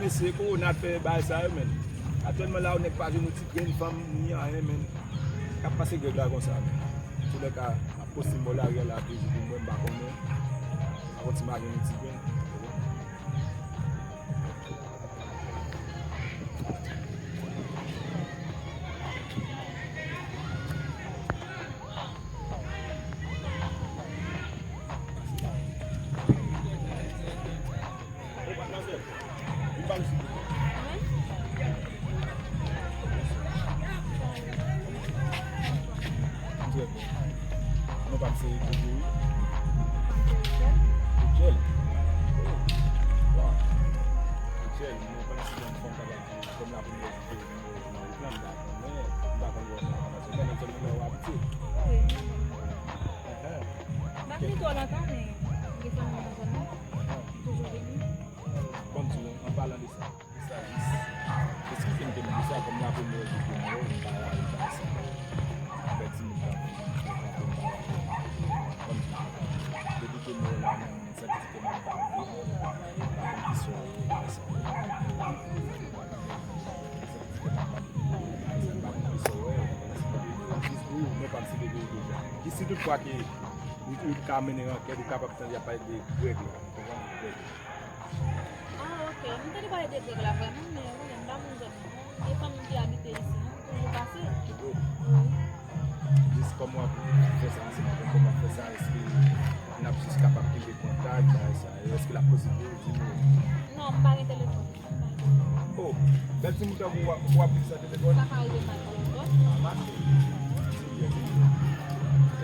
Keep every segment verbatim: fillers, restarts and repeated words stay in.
Se kowona k fè bagay sa yo, men. Aktyèlman la, nèg pa jwenn yon ti grenn fanm, ni anyen, men. K ap pase Grèg la konsa, men. Antoulèka, m ap poste m bò lari a la, toujou pou mwen, m pa konnen. Pa konn si m a jwenn yon ti grenn. Non pa m se Koudou wi. Koudjèl. Oh. Wow. Koudjèl, mwen panse se yon fanm k ap di kòm la premyè jou ke m nan wout lan, m pa konnen, m pa konn wè w nan fason, men sèlman lè w abitye. Wi, m pa konn wè. Enhen. M pa vini twò lontan, men m gen fanmi nan zòn nan. Enhen. M toujou vini. Ban m di w, an palan de sa, de sa jis, eskize m te mande sa, kòm la premyè jou ke m wè w, m pa rayi bagay sa. Avèk timoun k ap vini, m pa rayi. Ban m di w, depi ke m wè w la, m santi ke m ap bave, m pa konn kisa w ye, bagay sa. M santi ke m ap bave, bagay sa, m pa konn kisa w ye, m santi ke m ap bave, jis di w, mwen pa m se bebe deja. Jis si tout fwa ke ou, ou ka mennen ankèt, ou kapab tande y ap pale de Grèg la. Konprann? Grèg. Ah, ok. M tande pale de Grèg la vrèman, men wi, m pa moun zòn nan non. E fanmi ki abite isi, non, m toujou pase. Wi. Jis kòman w ap fè sa, m se pa konn kòman w ap fè sa, èske n ap jis kapab kenbe kontak, bagay sa yo, èske l ap posib pou ou di nou? Non, m pa gen telefòn. Oh, bèl timoun tankou w ap, w ap viv san telefòn? Sa ka rive m pa gen telefòn. Ah, mache. Se byen, se byen.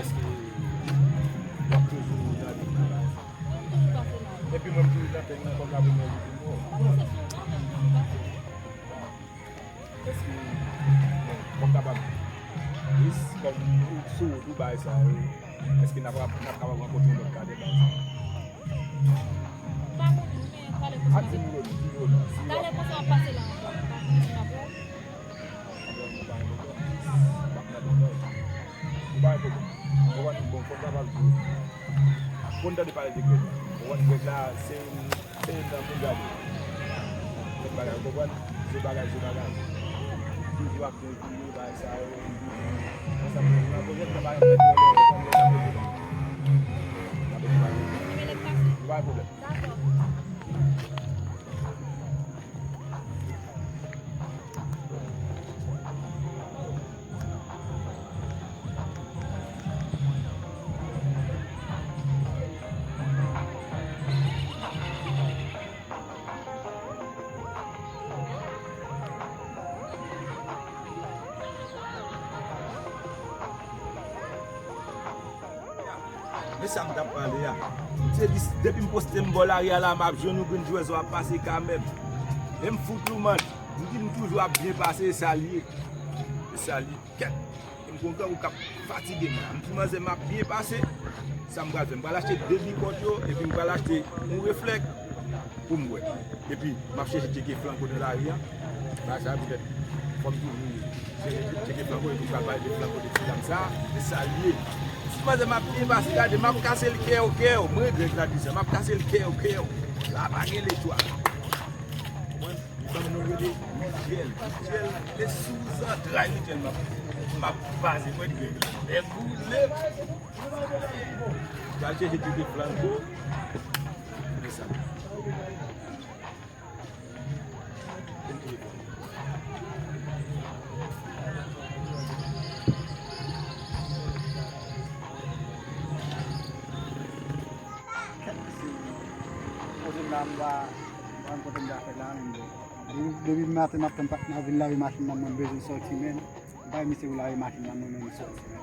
Èske w ap toujou nan lit nan bagay sa? Mwen, m toujou pase la. Epi mwen, m toujou nan peng nan kòm la premyè jou pou mwen. Pa pase souvan, men m toujou pase. Èske, bon, kòm kapab, jis kòm ou sou wout ou bagay sa yo, èske n ap, n ap kapab rankontre yon lòt kadè bagay sa yo? M pa konnen, men talè konsa. Ak di m Roni, di Roni, si w ap. Talè konsa w ap pase la ankò, m pa konnen si m ap wè w. Bon, bon, pa gen pwoblèm. M ap nan pwoblèm. Ou pa gen pwoblèm. Ou konprann? Bon, fò m kapab di w. Konn tande pale de Grèg la. Ou konprann Grèg la, se youn, se youn nan moun gade. Fèt bagay, ou konprann? Se bagay, se bagay. Toujou ap gen vini, bagay sa yo, vini. Konsa, nan pwojè, nan bagay, fèt bagay, ou pa gen pwoblèm. Dakò. Men sa m t ap pale a. M te di, depi m poste m bò lari a la, m ap jwenn yon grenn jwèzo ap pase kanmenm. Men m fout loumand. M di m toujou ap byen pase, e sa l ye. E sa l ye. Kèt. E m gon grangou k ap fatige m la. M di manzè m ap byen pase. Sa m pral fè? M pral achte de bikòt yo, epi m pral achte yon reflèk. Pou m wè. Epi, m ap chèche tcheke flanko nan lari a. Bagay sa, poutèt, fò m toujou chèche tcheke flanko, epi m pral pale de flanko de ti dam sa. Se sa l ye. Ti manzè m ap byen pase, gade, m ap kase l kèw, kèw. Mwen, Grèg Ladizan, m ap kase l kèw, kèw. La pa gen letwa. Konprann? Ban m nou rele Ritjèl. Ritjèl, e sou zantray Ritjèl m ap, m ap baze mwen Grèg la. Lè boule. Pral chèche tcheke flanko. Mesaj. Poze m la, m pa, m pa konn kote m ta fè la menm, bro. Depi, depi maten m ap tann patnè a vin lave machin nan, mwen bezwen sòti, men. M pa wè misye pou lave machin nan, mwen menm sòti, men.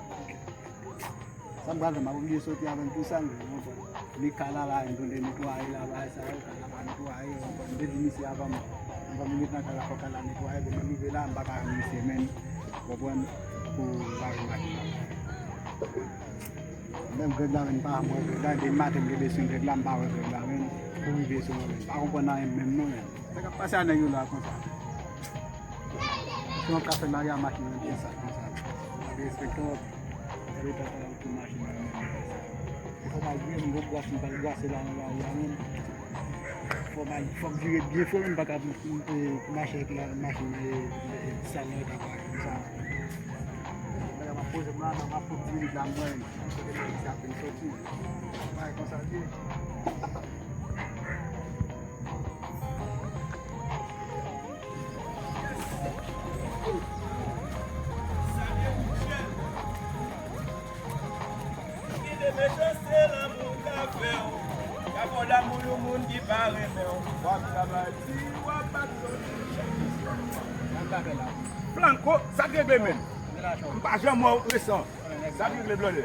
Sa m pral fè, m ap oblije soti avè l tou sèl, ou konprann. Ni kay la, la, m konn te netwaye la, bagay sa yo, kay la pa netwaye, ou konprann. M te di misye avan m, avan m met nan kay la, fò kay la netwaye, bon, mwen rive la, m pa ka jwenn misye, men, ou konprann, pou lave machin nan. Menm Grèg la menm pa mwen, Grèg la, depi maten m gen bezwen Grèg la, m pa wè Grèg la, men, pou rive sou mwen, men, m pa konprann anyen menm non, men. Sa k ap pase a nèg yo la konsa? Kòman w ka fè lari a machin nan byen sal konsa? Derespektan w ap gade tata w pou machin nan byen sal. Fò malgre m gon bras m pral brase la nan lari a menm. Fò m al, fò m vire byen fò, men m pa ka, e, mache ak la, machin nan, e, e, sal nan eta pa konsa. Lè m ap poze m la, nan m ap pran ti minit la, mwen, kote nèg sa ap vin soti. Bagay konsa l ye. Gen de mechanste lanmou ka fè w. Ka fè w damou yon moun ki pa renmen w. W ap travay di, w ap bat zòt. Flanco, sa k regle menm? M pa janm wè w resan. Sa k regle blòdè?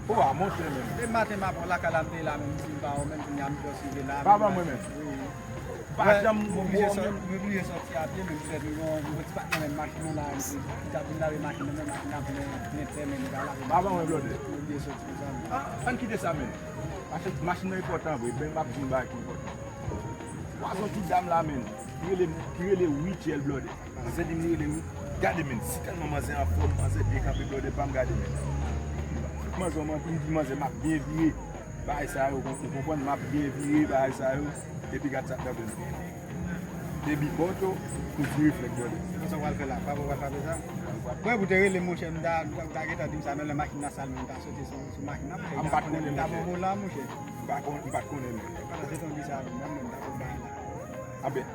O a monchè menm. Depi maten m ap lakay la, m te la menm, m di m pa wè w menm, kounye a m just rive la. Pa ban mwen menm. Pa janm wè w menm. Mwen bliye sòti a pye, men poutèt mwen gon, mwen gon ti patnè men machin nan la, li t ap vin lave machin nan, men machin nan plen, plen tè, men li pa lave. Ba ban mwen blòdè. Mwen bliye sòti konsa, men. Ah, ann kite sa, men. Paske machin nan enpòtan vre, men m ap di yon bagay ki enpòtan. Pwazon ti dam la, men, ki rele, ki rele Richel blòdè. Manzè di m li rele Ri-, gade, men, si tèlman manzè anfòm, manzè byen kanpe blòdè, pa m gade, men. Manzè, m di manzè, m ap byen vire. Bagay sa yo, ou konprann, m ap byen vire bagay sa yo, epi gad sa k nan men m. Depi bòt ou, ou vire flèk bòt ou. Kisa w pral fè la? Papa w pral frape sa? Mwen, pou te rele monchè, m ta, m ta gentan di m sa, men lè machin nan sal, men m ta sote sou, sou machin nan, monchè, m pa t konnen, m ta pran volan, monchè. M pa kon-, m pa t konnen, men. Pandan se tan di sa, mwen menm, m ta pran bagay la. Anben,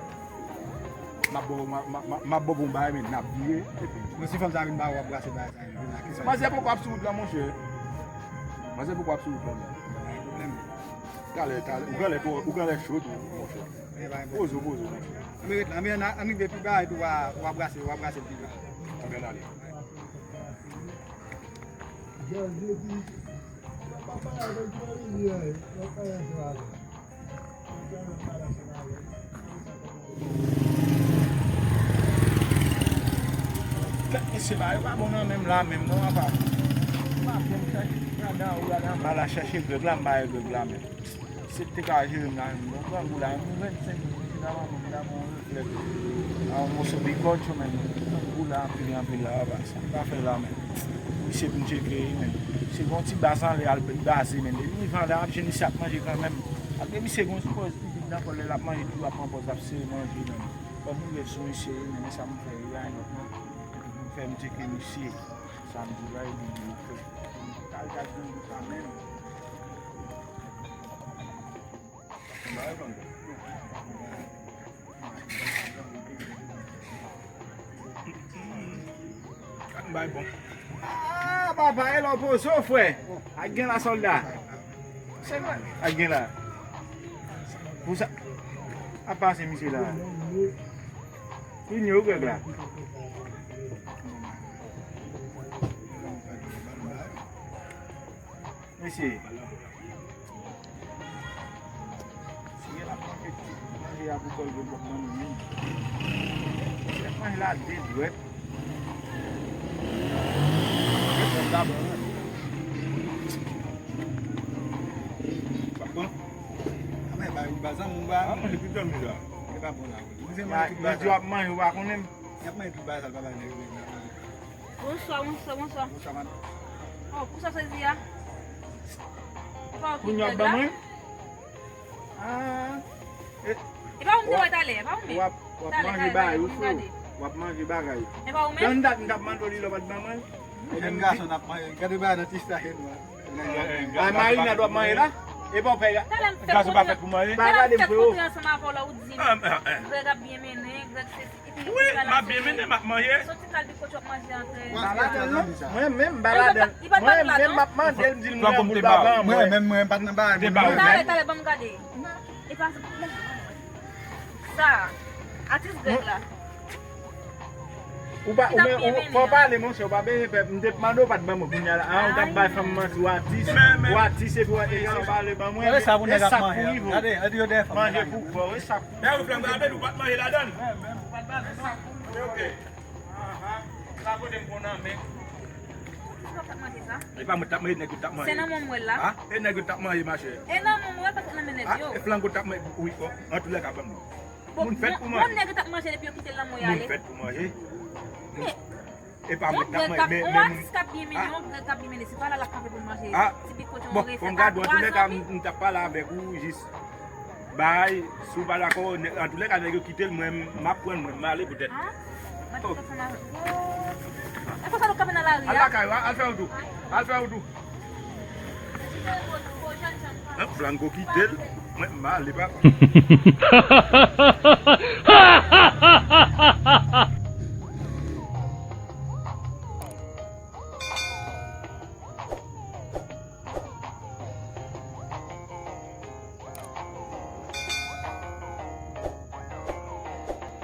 m ap ba w, m ap, m ap, m ap, m ap ba w yon bagay, men n ap vire, epi. Bon, si fanm sa vin ba w, w ap brase bagay sa. Manzè poko ap sou wout la, monchè. Manzè poko ap sou wout la, men. Talè, talè, ou gen lè twò, ou gen lè cho tou, monchè. Poze w, poze w, monchè. Ann ret la, men ann, ann rive pi ba, epi w a, w a brase, w a brase l pi ba. Ann ale. Kèt mesye, bagay yo pa bon nan menm la menm non, apa. M ap janm chache ladan ou ladan anba la chache Grèg la, m pa wè Grèg la menm. Se te ka jere m la menm, bon, grangou la, m vennsenk jou, m te ka manman m, m ta pran yon reflèk. A yon moso bikòt yo menm, grangou la, anpil, anpil la, apa, sa m pa fè la menm. Misye pou m tcheke, menm. Se gon ti baz anlè, al baze, menm. Depi rive anlè, ap jwenn misye ap manje kanmenm. Ak depi misye gon ti pòz pitit nan kò l, lè l ap manje, toujou ap pran pòz, ap sere manje, menm. Fò m rive sou misye, wi, menm, e sa m fè, wi, a yon lòt non. Epi pou m fè m tcheke misye. Sa m di la, epi m fè. Kal kal grangou sa menm. Ak bay bon. Ah, papa, e lò pozo, frè. Ak gen la, sòlda. Se mwen. Ak gen la. Pou sa. A pase misye la. Li nye ou, Grèg la. Mesye. Si gen la manje, manje a pou kòl gen pòt nan men. Chèf manje la de dwèt. Gen pòt la bon, wi. Pap bon. A, men, ba, ba, zanmi, ba. A, manje tout zanmi la. E pa bon la, wi. Mwen se manje tout bagay. Yo di w ap manje, ou pa konnen. Y ap manje tout bagay sa, l pa bay nèg yo. Bonswa, bonswa, bonswa. Bonswa, madanm. Oh, pou sa sezi a? E pa ou ki Grèg la? Ah. E pa ou m te wè talè, e pa ou menm? W ap, w ap manje bagay, wi, frè. W ap manje bagay. E pa ou menm? Tann dat, m t ap mande w li lè w pa t ban mwen. Jèn gason n ap manje. Gade bagay nan ti sa, jèn mwen. Ay, marinad w ap manje la? E pa w pè ya. Talè m fè kontre, talè m fè kontre ansanm avè w la, ou di m Grèg ap byen mennen, Grèg se Wi, m ap byen mennen, m ap manje. Soti kal bikòt w ap manje antre. Mwen menm, m pa ladan. Mwen menm, m ap mande l, m di l, mwen, boul pa ban mwen. Mwen menm, mwen pa t nan bagay. Talè, talè, ban m gade. E pa sa. Atis Grèg la. Ou pa, ou, ou, fò w pale, monchè, ou pa bezwen pè. M te mande w pa t ban mwen, kounye a la, a, ou t ap bay fanm manti, ou atis, ou atis, epi w ap pale ban mwen. E sa pou nèg ap manje. Gade, gade yo dèyè fanm. Manje pou vòlè, e sa. Lè ou flanm gade, ou pa t manje ladann. Ok. Sa kote m konn nan men. Kisa w t ap manje sa? E pa mwen t ap manje, nèg yo t ap manje. Se nan men w m wè l la. Ah, e nèg yo t ap manje, machè. E nan men w m wè l, pa t nan men nèg yo. Ah, e flango t ap manje, wi, oh, antoulèka, ban m. Bon, moun fèt pou manje. Bon, nèg yo t ap manje depi yo kite lanmò y ale. Moun fèt pou manje. Men, e pa mwen t ap manje, men, men moun. Yon Grèg k ap byen mennen, yon Grèg k ap byen mennen. Se pa la l ap kanpe pou l manje. Ah, ti bikòt yon refè. Bon, fò m gade w, antoulèka, m, m t ap pale avèk ou jis. Bay, si w pa dakò, nè- antoulèka nèg yo kite l, mwen m ap pran l, mwen m ale poutèt. Ah, mwen te kontan la. E konsa nou kanpe nan lari Al a. Lakay ou, al fè yon tou. Al fè yon tou. An, Blanco kite l, mwen m ale pa.